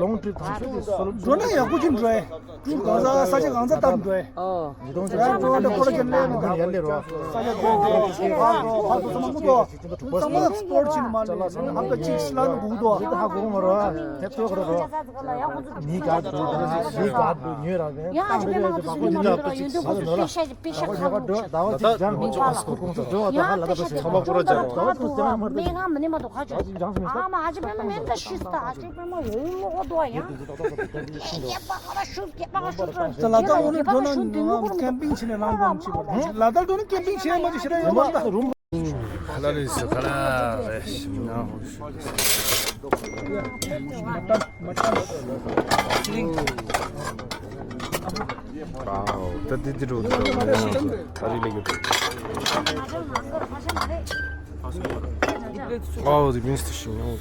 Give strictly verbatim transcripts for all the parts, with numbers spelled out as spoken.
ལོང་ཊི་རིབ་དང་ཤོ་དེ་སོ་ལོ་འགྲོ་ན་ཡག་པོ་ཅིག་འགྲོ་ཨེ། ཀྲུའུ་གང་ས་ས་ཆ་གང་ས་བཏབ་འགྲོ་ཨེ། ཨོ། ཡར་འགྲོ་བ་འདྲ་ཁོ་ར་ཅན་ལས་མི་འདུག་ཡར་ལས་རོ། ས་ཆ་འགྲོ་འགྲོ་ཕར་འགྲོ་ཕར་འགྲོ་ཚང་མ་འགྲོ། ཚང་མ་སྤོར་ཆེན་མ་ལས་ཧམ་ད་ཅིག་སླ་ནི་འགུག་དོ། ཧ་གོ་མ་རོ། དེ་ཐོས་ཁོ་ར་རོ། མི་ག་འགྲོ་མི་ག་འགྲོ་ཉོས་ར་བས། ཡང་ཨ་ཅེ་པད་མ་ང་ཚོ་ཚོ་མི་ནོར་ཡོད་དུས་ཚོ་ཡོད་དུས་ཁོ་ཚོ་པེ་ཤ་པེ་ཤ་ཁ་ལུག་ཤ། མི་པ་ལ། ཡང་པེ་ཤ་ཁ་ལུག་ཤ། ཨ་མ་ཨ་ཅེ་པད་མ་ངན་ད་ཤི་སྟ་ཨ་ཅེ་པད་མ་ཡོད་ད་ཤི་སྟ་ཨ་ཅེ་པད་མ་ཡོད་ལོག་དོ་ཡང་། ད་ལ་དྭགས་འོ་ན་འགྲོ་ན་ཀེམ་པིང་བྱས་ནས་རང་དགོས་ཀྱི་ལ་དྭགས་འགྲོ་ན་ཀེམ་པིང་བྱས་མ་ཅིག་ཞེ་དྲག་ཡོད་མ་རེད། ཁ་ལ་རེད་ཟེར་ཁ་ལ་རེད་ཞིམ་ན་ཧོ་ཤུ། ཨའོ་ད་དེ་དེ་འགྲོ་འདུག་ཨ་རི་ལ་གི་འགྲོ། ཨའོ་དེ་མིན་སྟེ་ཞིམ་ན་ཧོ།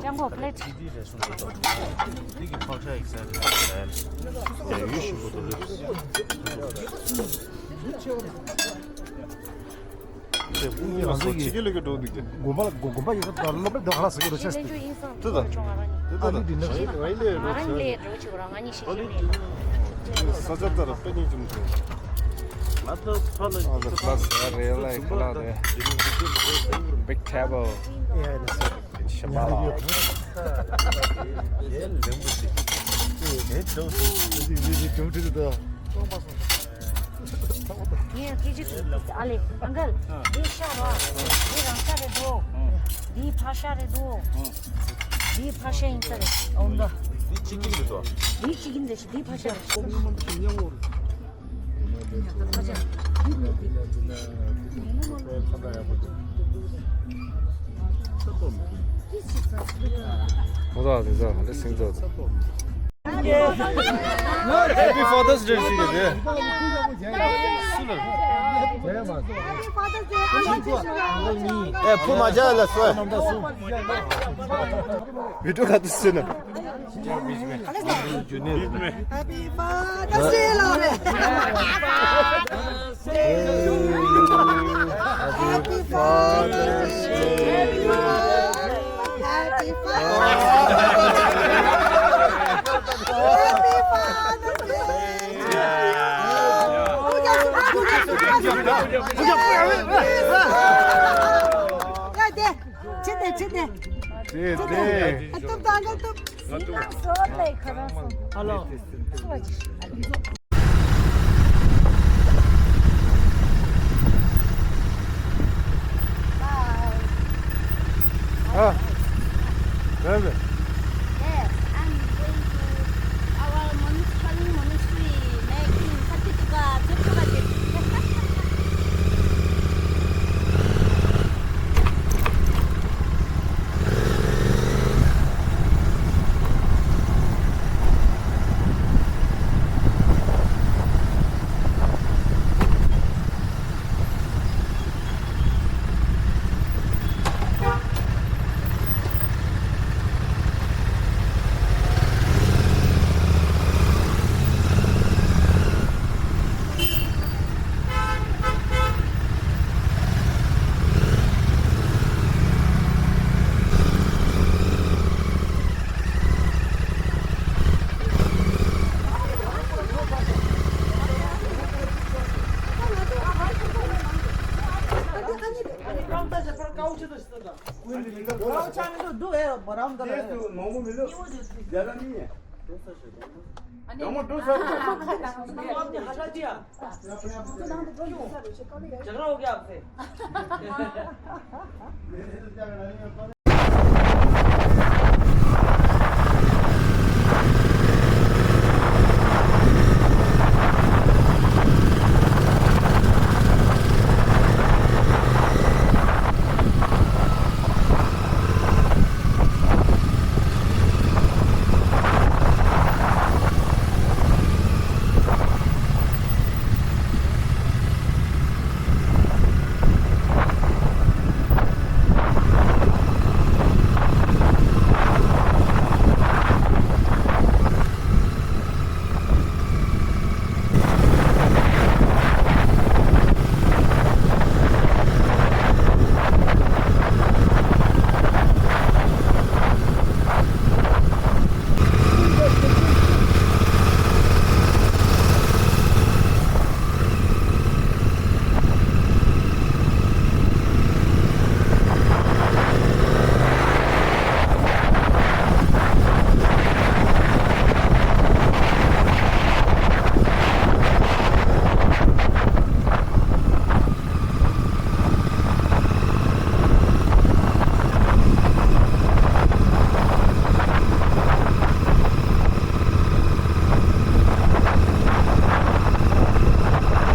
ཅང་གོ་པི་ལེ་ཊི། དགོན་པ་ལ་དགོན་པ་ཡོད་ས་དང་སློབ་གྲྭ་འདི་ག་ལ་ཟེར་གི་རེད་ཆེ་སྟེ། དེ་དང་དེ་དང་ཨ་ནི་འདི་ནི་ང་རང་ལས་འགྲོ་ཆོག་རང་ང་གཉིས་ཤེས་ཤེས་མེད། ས་ཆ་ལྟར་དཔེ་སྙིང་རྗེ་མོ་འདུག་ང་ཚོ་ཕ་ལ་ཨ་ལ་ཁ་ལ་ཟེར་རེད་ལ་ཁ་ལ་རེད། Big table. Yeah, that's it. Shabala. ངས་སྐད་ཆ་ཨ་ལེ། ཨང་ཀལ། འདི་ཤ་ར། འདི་རང་ཤ་རེད་དོ། འདི་ཕ་ཤ་རེད་དོ། འདི་ཕ་ཤ་ཡིན་ས་རེད། འོང་ད། འདི་ཅི་ཀིན་རེད་དོ། འདི་ཅི་ཀིན་རེད་ཤི། འདི་ཕ་ཤ་རེད་ཤི། Happy Father's Day ཞིག་རེད། ཨེ་ཕུ་མ་བྱ་ལ་སོ། བི་ཌིའོ་ག་དུས་སུ་ན། Happy Father's Day ལོ་རེད། Happy Father's Day. Happy Father's Day. Happy Father's Day. ཡ་དེ། ཕྱི་དེ་ཕྱི་དེ། དེ་དེ། ཨ་ཏུབ་དང་ཨ་ཏུབ། ཧ་ལོ། Bye. Ah, really? Yes, I'm going to our monastery, monastery making Sacca Dukkha Jyotiba.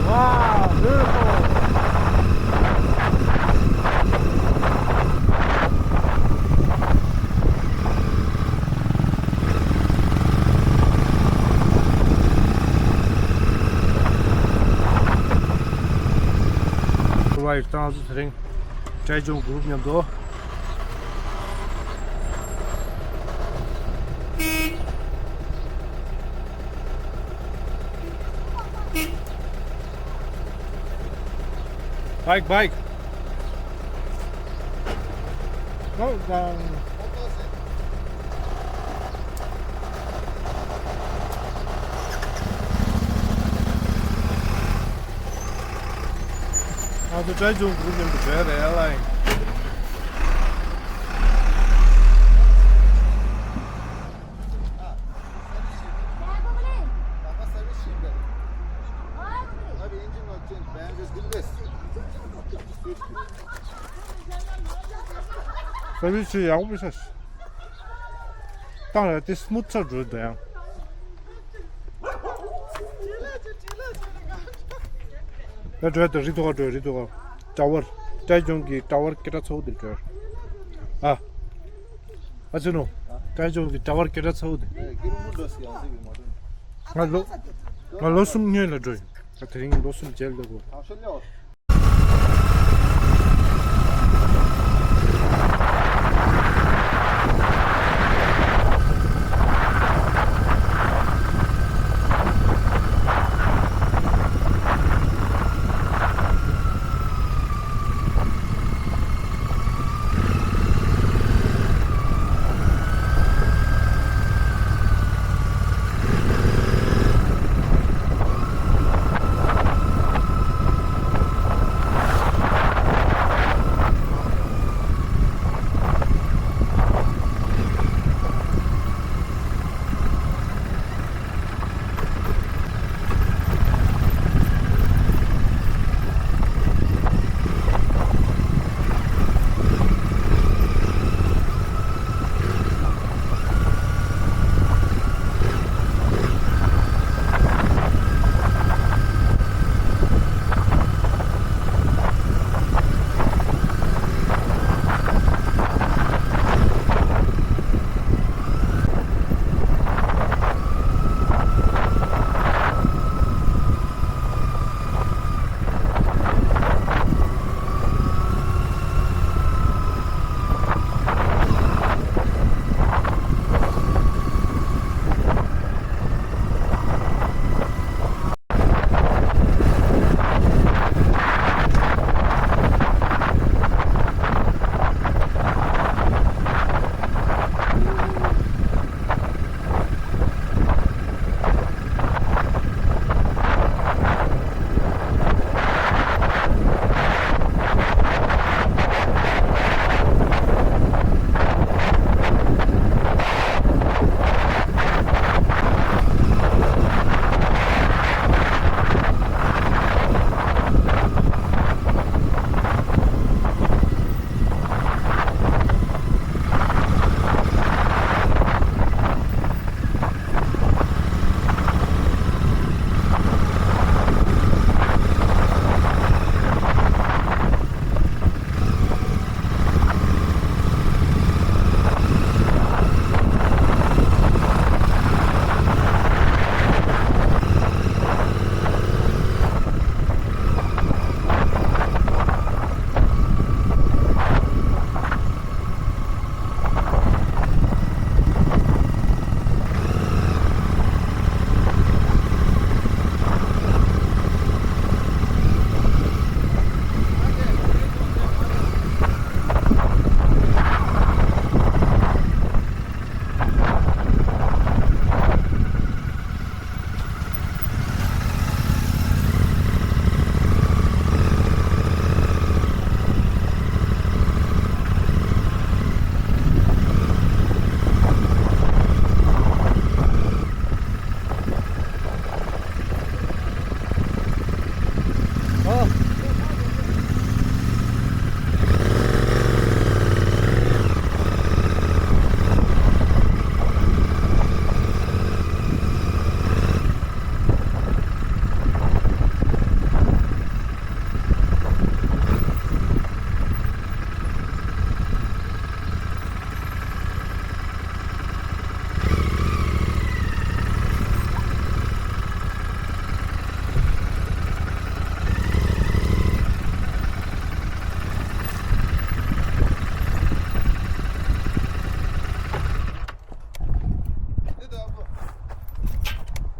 Wow, beautiful. Right, ད་ང་ཚོ་དེ་རིང་ཀྲའེ་ཅུང་གུ་རུབ་མཉམ་དུ། Bike, bike. Go down. ང་ཚོ་ཀྲའེ་ཅུང་གུ་རུབ་མཉམ་དུ་བྲོས་རེད་ཨ་ལའི། སར་བིས་ཡག་པོ་ཤག་བཏང་ཡ་དེ་སི་མུ་ཐི་ཆགས་འགྲོ་འདུག་ཡང་། ཡ་འགྲོ་ཡ་དེ་རི་ཐོག་འགྲོ་རི་ཐོག་ཊ་ཝར། ཀྲའེ་ཅུང་གི་ཊ་ཝར་སྐད་གྲགས་ཚ་བོ་དེ་འགྲོ། ཨ། ཨ་ཅི་ནོ། ཀྲའེ་ཅུང་གི་ཊ་ཝར་སྐད་གྲགས་ཚ་བོ་དེ། ང་ལོ། ང་ལོ་གསུམ་སྔོན་ལ་འགྲོ་ཡིན། ད་དེ་རིང་ལོ་གསུམ་རྗེས་ལ་འགྲོ།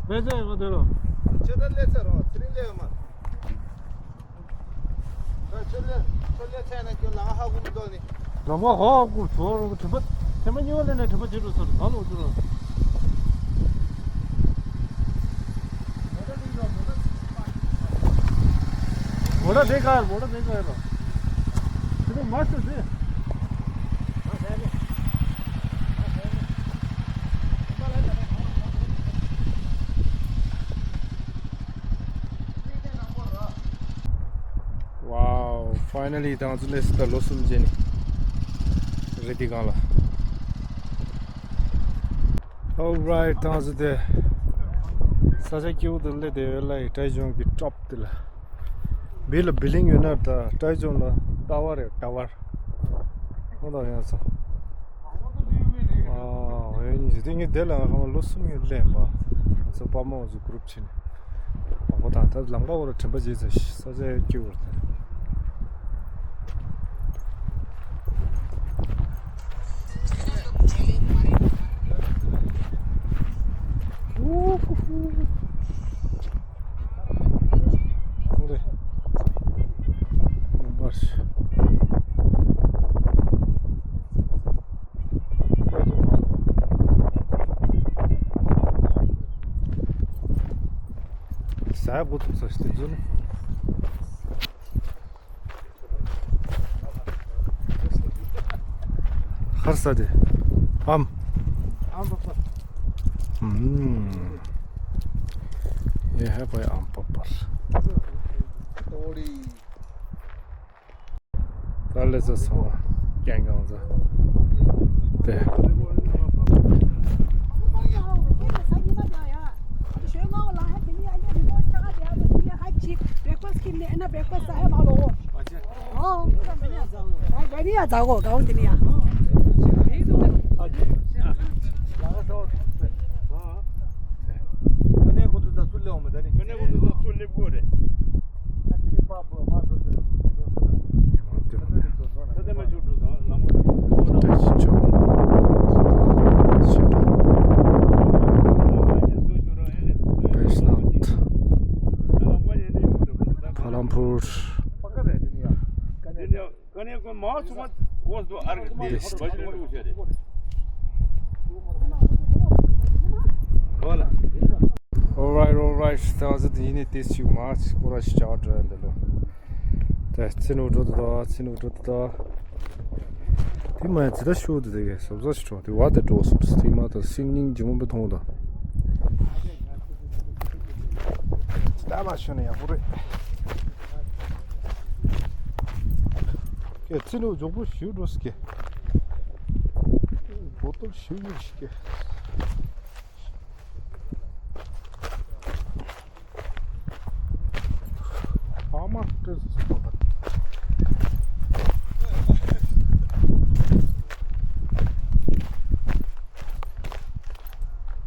ལས་བྱ་ཡོང་དེ་ལོ། ཁྱོད་ད་ལས་ཚར་རོ། ཚེ་རིང་ལས་ཡོད་མ། ད་ཁྱོད་ལས་ཁྱོད་ལས་ཚར་ན་ཁྱོད་ལ་ཧ་གོ་མི་འདུག་ནི། ལམ་ཁ་ཧོ་ཧོ་ཀུ་ཚོ་རོ་གྲིམ་པ། ཐེངས་མ་གཉིས་པ་ལས་ནས་གྲིམ་པ་བྱེད་འགྲོ་ཚར་ད་ལོ་འགྲོ་རོ། མོ་ཊ་དེ་ག་མོ་ཊ་དེ་ག་ཡོད་རོ། དེ་ནས་མར་ཤོག་དེ། Wow, finally ད་ང་ཚོ་སླེབས་སོང་། ད་ལོ་གསུམ་རྗེས་ནས་རེད་དེ་གང་ལ། Alright, ད་ང་ཚོ་དེ་ས་ཆ་སྐྱིད་པོ་དེ་སླེབས་བསྡད་ཡོད་ལ། ཡི་ཊའི་ཇོང་གི་ཊོབ་དེ་ལ། བི་ལ་བི་ལིང་ཡོད་ན་ད་ཊའི་ཇོང་ལ་ཊ་ཝར་རེད། ཊ་ཝར། ཁོང་དང་ཡང་སོང་། ཨ་ཡོད་ནི་ཟེར་དེ་ངས་དེ་ལ་ང་ཁ་མ་ལོ་གསུམ་ཡོད་ལེན་པ། ང་ཚོ་པ་མོ་ང་ཚོ་གུ་རུབ་བྱས་ནས་མང་པོ་དང་། ད་ལམ་ཁ་བོ་ལ་དྲན་པ་བརྗེད་ཚར། ས་ཆ་ཡང་སྐྱིད་པོ་རེད། ཨུ་ཧུ་ཧུ། འདི། འབར། ཟ་དགོས་ཐུག་ས་ཞིག་དེ་ཚོ་ནི། ཧར་ས་དེ། ཨམ། ཨམ་པ་པ། ཨམ། ཡེ་ཧ་པའི་ཨམ་པ་པར། ད་ལེ་ཚ་སོང་བ། ཀྱང་གང་ཚ། དེ། Palanpur. Alright, alright. ད་ང་ཚོ་དེ་ཡིན་ནས་ཏེ་ཅིག་མ་ཅིག་སྐོར་ར་ཞིག་བྱ་བ་འགྲོ་ཡ་འདི་ལོ། ད་ཚི་ནུ་འགྲོ་དུ་ད། ཚི་ནུ་འགྲོ་དུ་ད། དེ་མ་ཡ་ཚི་ད་ཤུ་དུ་དེ་གས་སོབ་ས་ཞིག་འགྲོ། དེ་བ་དེ་འགྲོ་སོབ་ས་དེ་མ་ད་སིང་ཉིང་ཇི་མོ་པའི་མཐོང་ད། ད་མ་ཤོད་ན་ཡག་པོ་རེད། ཀྱེ་ཚི་ནུ་མགྱོགས་པོ་ཞུ་འགྲོ་སི་ཀྱེ། བོ་ཏོལ་ཞུ་ཡུལ་ཞིག་ཀྱེ། ཨ་མ་སྤྲེལ་སུ་པོ་ད།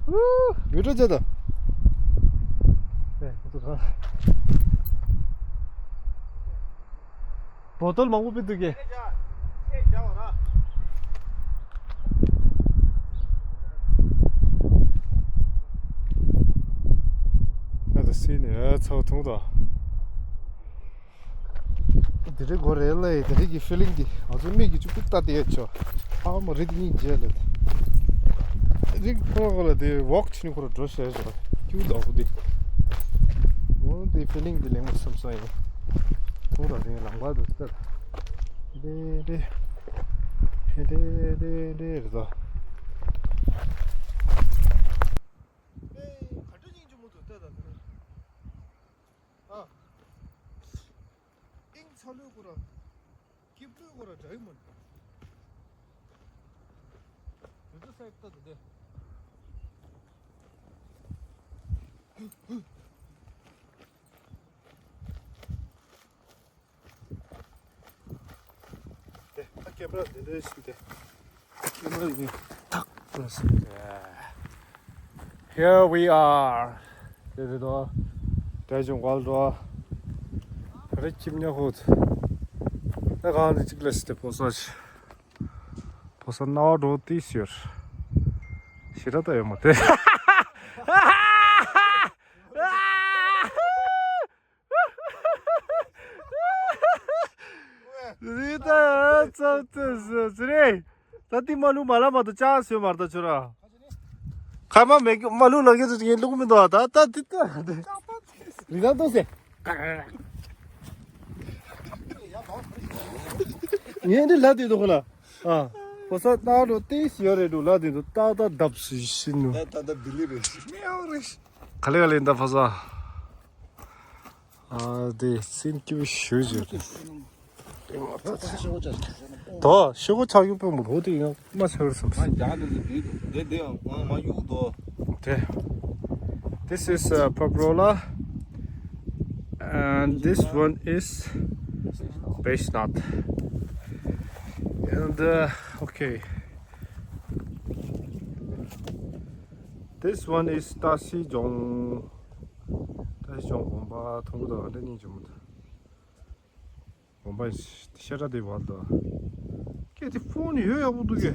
ཝུ། བི་ཌིའོ་བྱེད་དོ། ཨེ། ཁོ་ཚོ་ག་བོ་ཏོལ་མང་པོ་ཕུད་འདུག་གས། ང་ཚོ་སི་ནས་ཚ་བོ་ཐུང་དོ། དེ་རིགས་གོ་རེད་ལ། དེ་རིགས་ཀྱི་ཕི་ལིང་འདི་ང་ཚོ་མིག་གིས་ཅིག་པུ་ལྟ་དེ་ཡོད་ཆོག་ཨ་མ་རི་དེ་གཉིས་རྗེས་ལ་དེ་རིགས་ཁོ་ར་ཁོ་ལ་དེ་ཝོག་བྱེད་ནི་ཁོ་ར་འགྲོ་ཤེས་ཆོག་ཀྱུ་དོག་པོ་དེ། འོ་དེ་ཕི་ལིང་འདི་ལེགས་མོ་བསམ་སོང་ཡིན། ཐུང་ར་དེ་ལམ་ཁ་དུ་ལྟ་དེ་དེ་དེ་དེ་དེ་རེད་དོ། ཨེ། ག་འདྲ་སྙིང་རྗེ་མོ་འདུག་ལྟ་དང་། ཨ། ཨིང་ཚ་ལོས་ཁོ་ར། སྐྱིབས་ལོས་ཁོ་ར་འདྲ་ཡི་མ་འདུག་དེ་ཚོ་སའི་ལྟ་དང་དེ། དེ་ཨ་ཀེམ་ར་འདི་འདྲ་ཞིག་དེ། ཀེམ་ར་ཡིན་ཐག་ལ་སོང་། Here we are. དེ་དེ་དོ། དེ་ཅུང་གལ་དོ། རི་ཁྱིམ་ཉག་ཧུད། ད་གང་དེ་གཅིག་ལ་སི་དེ་ཕོ་ས་ཆི། ཕོ་ས་ནའོ་འགྲོ་ཏི་ཤིར། ཤི་ར་ད་ཡོད་མ་དེ། ཙི་ཙི་ཙི་རེད། ད་དེ་མ་ལུ་མ་ལ་མ་དུ་ཅག་སོས་མར་ད་ཆུ་ར། ཁ་མ་མེ་མ་ལུ་ལ་གེ་ཙི་ངས་ལུག་མི་འདུག་ད་ད་དེ་ད་རི་ད་ཏོ་སེ། ངས་འདི་ལ་དེ་འདུག་ཁོ་ལ། ཨ། ཕོ་ས་ཏག་རོ་ཏེ་སི་ཡོ་རེ་འདུག་ལ་དེ་འདུག་ཏག་ཏག་བརྡབ་སུ་ཤི་ནུ། ད་ད་ད་བི་ལི་རེད། མེའོ་རེད། ག་ལེ་ག་ལེ་འདའ་ཕོ་ས། ཨ་དེ་སིན་ཀི་བི་ཤུ་ཇུ་རེད། དོ་ཤོག་གུ་ཆག་ཡུག་པོ་མོ་བོ་དེ་ཡང་མ་ཆག་རུ་སམ་སི། ང་རྒྱ་ནས་འདི་འདི་འདི་ཡང་ང་མ་གཡུག་དོ། དེ། This is uh, Paprola, and this one is Beis Nat. And uh, okay, this one is Tasi Jong. Tasi Jong Bomba, Tongu da, Deni Jumut. Bomba is Shera de Walda. Get the phone here, I would do.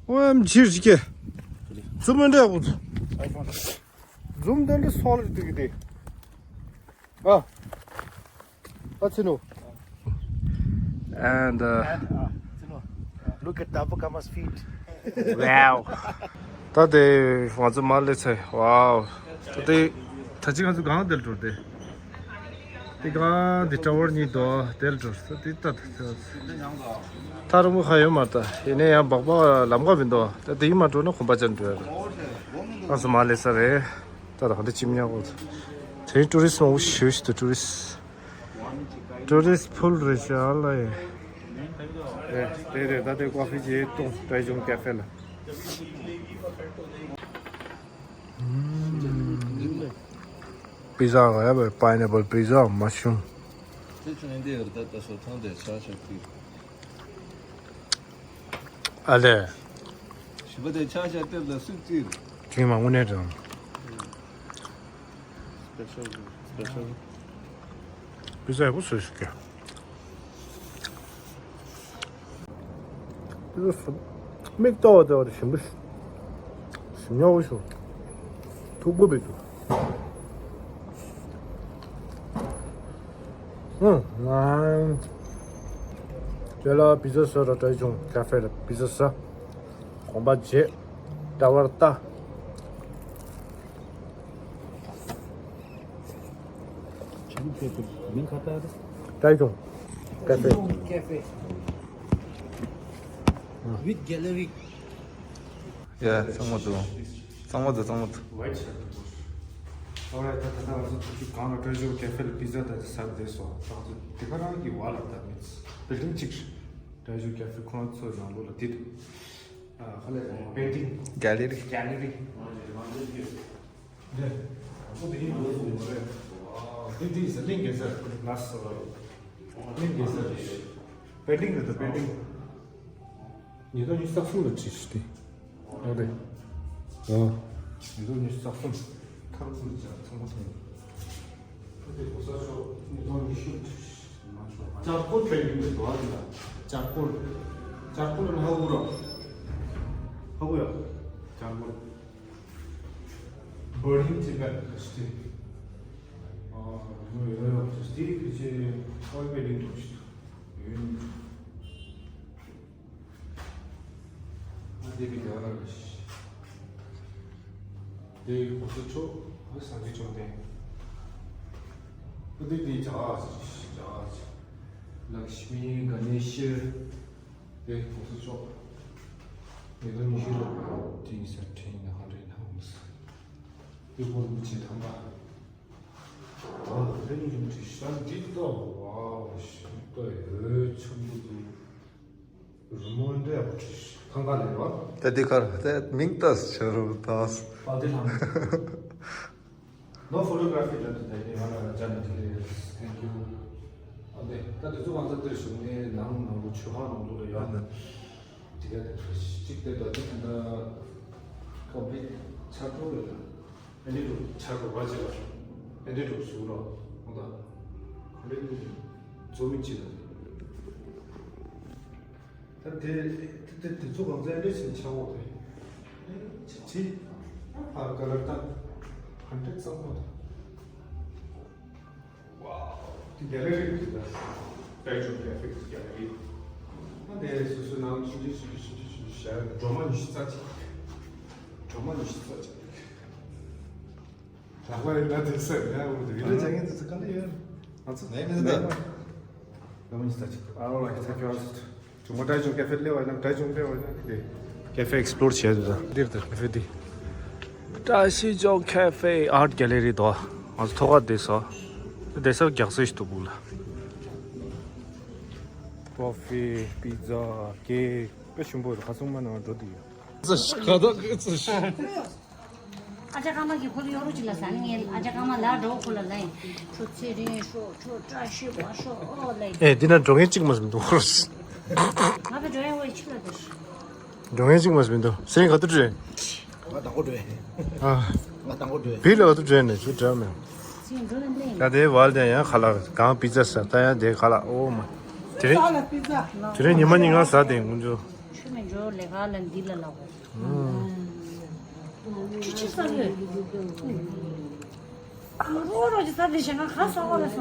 O M G, Zoom and out. Zoom then the solid to the. Ah, that's enough. And uh, And, uh, you know, look at Tapu Kama's feet. Wow. ད་དེ་ང་ཚོ་མར་སླེབས་ཚར། Wow. ད་དེ་ད་ཅི་ང་ཚོ་གང་དེར་འགྲོ་དེ། དེ་གང་དེ་ཊ་ཝར་གཉིས་དོ་དེར་འགྲོ་ས་དེ་ད་ད་ཐ་རུ་མུ་ཁ་ཡོད་མ་ད་ཡིན་ནའི་ཡང་སྦག་སྦག་ལམ་ཁ་མི་འདུག་ད་དེ་ཡིན་མ་འགྲོ་ན་གོམ་པ་ཅན་འགྲོ་ཡ་རེད། ང་ཚོ་མར་སླེབས་ས་རེད། ད་ད་ག་འདི་ཅི་མི་ཉག་གོ། དེ་ཊུ་རི་སི་མང་པོ་ཞེ་པོ་ཞིག་འདུག་ཊུ་རི་སི། ཊུ་རི་སི་ཕུལ་རེད་ཤག་ལ་ཡེ། རེད་རེད། ད་དེ་ཀོ་ཧྥི་ཅིག་བཏུང་ཀྲའི་ཅུང་ཀ་ཧྥེ་ལ། པི་ཛ་ག་ཡ་བའི་པའི་ནེ་པལ་པི་ཛ་མ་ཤུམ། དེ་ཆུ་ནན་དེ་ཡོད་ད་ད་སོ་ཐང་དེ་ཆ་ཆ་ཀི། ཨ་ལེ། ཞི་བ་དེ་ཆ་ཆ་དེར་ད་སུ་ཙིར། ཅིང་མ་དངོས་གནས་དང་། སྤེ་ཤལ་སྤེ་ཤལ། པི་ཛ་ཡག་པོ་བཟོས་ཤག་གི། པི་ཛ་སུ་མིག་ལྟོ་བ་ལྟོ་བ་ཞིམ་པོ་ཞིམ་ཉོག་པོ་ཞིག་ཐུག་པོ་བེད་འདུག་ཨུ། ང་ཁྱོད་ལ་པི་ཛ་བཟོ་ར་ཀྲའི་ཅུང་ཀ་ཧྥེ་ལ་པི་ཛ་ཟ། གོམ་པ་བརྗེ། ད་བར་ལྟ། མིང་ག་ལྟར། ཀྲའི་ཅུང་ཀ་ཧྥེ། ཀ་ཧྥེ། With gallery. ཡ་གཙང་མ་འདུག་གཙང་མ་འདུག་གཙང་མ་འདུག White shirt. ཨོ་རེད། ད་ད་ད་ང་ཚོ་ཐུག་རྒྱུ་གང་ལ་ཀྲའི་ཅུང་ཀ་ཧྥེ་ལ་པི་ཛ་ད་ཟ་བསྡད་སོང་། ད་ང་ཚོ་དེ་ག་རང་གི་བར་ལ་ད་མི་ཚེ་བིལ་ཌིང་གཅིག་རེད། ཀྲའི་ཅུང་ཀ་ཧྥེ་ཁོང་ཚོའི་ནང་ལོགས་ལ་དེ་འདུག་ཨ་ཁ་ལས་པེན་ཊིང་། གེ་ལེ་རི། གེ་ལེ་རི། འདི་ཁོ་དེ་ཡིན་འདུག་གསུངས་པ་རེད། འདི་འདི་ཟེར་གླིང་གེ་སར་ལ་སོགས་པ་རེད། གླིང་གེ་སར་རེད། པེན་ཊིང་རེད་ད་པེན་ཊིང་། ཉིས་སྟོང་ཉི་ཤུ་རྩ་གསུམ་ལ་བྲིས་ཤག་དེ། ཨོ་རེད། ཨོ། ཉིས་སྟོང་ཉི་ཤུ་རྩ་གསུམ། ཁ་རུ་ཀུ་རི་ཅག་ཚང་མ་ཚང་། ཨོ་དེ་གོ་ས་ཤོག་ཉིས་སྟོང་ཉི་ཤུ། ཅར་ཀོལ་པེན་ཊིང་རེད་དོ་ཨ་དེ་ལ། ཅར་ཀོལ། ཅར་ཀོལ་ནི་ཧ་གོ་ར། ཧ་གོ་ཡ། ཅར་ཀོལ། Burning Tibet ལ་ཤི་དེ། ཨ་ཡོད་ཡོད་ཡོད། དེ་ཕལ་ཆེར་ཨོལ་པེན་ཊིང་འདྲ་ཞིག་ཡོད། ཨ་དེ་གི་རྒྱ་གར་རེད། དེ་གོང་ས་མཆོག་ཨ་སངས་རྒྱས་བཅོམ་ལྡན། ཨ་དེ་དེ་རྒྱ་གར་རེད། རྒྱ་གར་རེད། ལཀྵྨི་ག་ནེ་ཤ། དེ་གོང་ས་མཆོག་ཉིས་སྟོང་ཉི་ཤུ་ལོ་དེ་ཡིན་ས་དྲན་ཡིན་ན་ག་འདྲ་ཡིན་ན་འོང་ས། དེ་གོང་ས་མཆོག་ཐང་པ། ཨ་དེ་ནི་ཡུམ་གྱི་ཤ་འདི་ལྟ་བ་ཞིག་ལྟ་ཡོད་ཆུང་དུ་དུ། རི་མོ་འདྲ་ཡག་པོ་བྲིས་ཤག་ཐང་ག་ལས་བ། ད་འདི་གར་ད་མིང་ལྟ་ཤ་རུ་ལྟ། པ་དེ་ལྷམ། No photography ལབ་དུས་ད་ཡིན་ང་ལ་ཅན་དེ། Thank you. ཨ་དེ་ད་དེ་ཚོ་གང་ཚ་དེར་བྱུང་ནས་ནང་ནང་ལོ་ཆུ་ཧ་ནང་ལོ་ལ་ཡོད་ན། དེ་ག་དེ་གཅིག་དེ་ད་དེ་ད་ཀོམ་པི་ཆར་པོ་རེད། ཨ་ནི་རུ་ཆར་པོ་བ་ཅི་ལ་ཨ་ནི་རུ་ཟུག་ལ་ཧོ་ད་ཁོ་རེ་ནི་ཛོ་མི་ཅི་ལ། ད་དེ་དེ་དེ་དེ་ཚོ་གང་ཚ་ཨ་ནི་ཕྱིན་ཆ་བོ་དེ་ཅི་ཅི་ཨ་ཀ་ལར་ད་ཧན་ཏེ་ཙམ་པོ་ད། Wow, the gallery is the Taichung Cafe gallery. དེ་སོ་སོའི་ནང་ཆུང་ཆུང་ཆུང་ཆུང་ཆུང་ཆུང་ཆུང་བྱས། སྒྲོལ་མ་ཉི་ཤུ་རྩ་གཅིག་སྒྲོལ་མ་ཉི་ཤུ་རྩ་གཅིག་ལག་པ་ཡིན་ན་དེ་ཟེར་ཡ། འོ་དེ་ཡིན་ན་ཅང་ཡིན། དེ་ཚོ་ག་ལ་ཡོད། ང་ཚོ་ནས་མི་འདུག་སྒྲོལ་མ་ཉི་ཤུ་རྩ་གཅིག་ཨ་ལོ་ལ་ཁྱེད་ཚོ་ཁྱོད་ཚོ། ཇུང་མ་ཏྲའི་ཇུང་ཀེ་ཧྥེ་སླེབས་པ་ཡིན་ན། ཏྲའི་ཇུང་སླེབས་པ་ཡིན་ན་དེ་ཀེ་ཧྥེ་ཨེགས་པི་ལོར་བྱས་འདུག་ད་འདིར་དེ་ཀེ་ཧྥེ་འདི་ཏྲ་ཤི་ཇོང་ཀེ་ཧྥེ་ཨར་གྷེ་ལེ་རི་དོ། ང་ཚོ་ཐོག་ཁ་བསྡད་སོང་། བསྡད་ས་རྒྱགས་སྲོལ་ཞིག་འདུག་སྦུག་ལ། ཀོ་ཧྥི། པི་ཛ། ཀེག་དཔེ་ཞིམ་པོ་རེད། ཁ་སང་མ་ནང་འགྲོ་འདུག་ཡོད། ཙི་ཤི་ཁ་དོག་གི་ཙི་ཤི། ཨ་ཅག་ཀརྨ་གིས་ཁོ་ལ་གཡོག་རོགས་ཅིག་ལ་ཟ་ནི། ངས་ཨ་ཅག་ཀརྨ་ལ་འགྲོ་ཁོ་ལ་ལན། ཁྱོད་ཚེ་རིང་ཤོག་ཁྱོད་བཀྲ་ཤིས་པ་ཤོག་ཨོ་ལེ། ཨེ་འདི་ན་འགྲོ་མཁན་གཅིག་མ་ཟིན་འདུག་ང་བས་འགྲོ་ཡ་འོས་ཆི་ལ་འདུག་འགྲོ་མཁན་གཅིག་མ་ཟིན་འདུག་སེང་ག་དུ་འགྲོ། ང་དང་པོ་འགྲོ། ཨ། ང་དང་པོ་འགྲོ། བི་ལ་ག་དུ་འགྲོ་ནས་ཚུར་འགྲོ་མེད། ཅིག་འགྲོ་ནས་ལེན། ད་དེ་བལ་དེ་ཡང་ཁ་ལག་གང་པི་ཛ་ཟ་ད་ཡང་དེ་ཁ་ལག་ཨོ་མ། དེ་རིང་དེ་རིང་ཉི་མ་གཉིས་ང་ཟ་དེ་ངུ་འཇོ། ཆུ་མེད་འཇོ་ལས་ཁ་ལ་འདི་ལ་ལག་གོ། ཆུ་ཆི་ཟ་ཡོད། རོ་རོ་ཅི་ཟ་དེ་ཞེ་ང་ཁ་ཟ་བ་ལ་སོང་།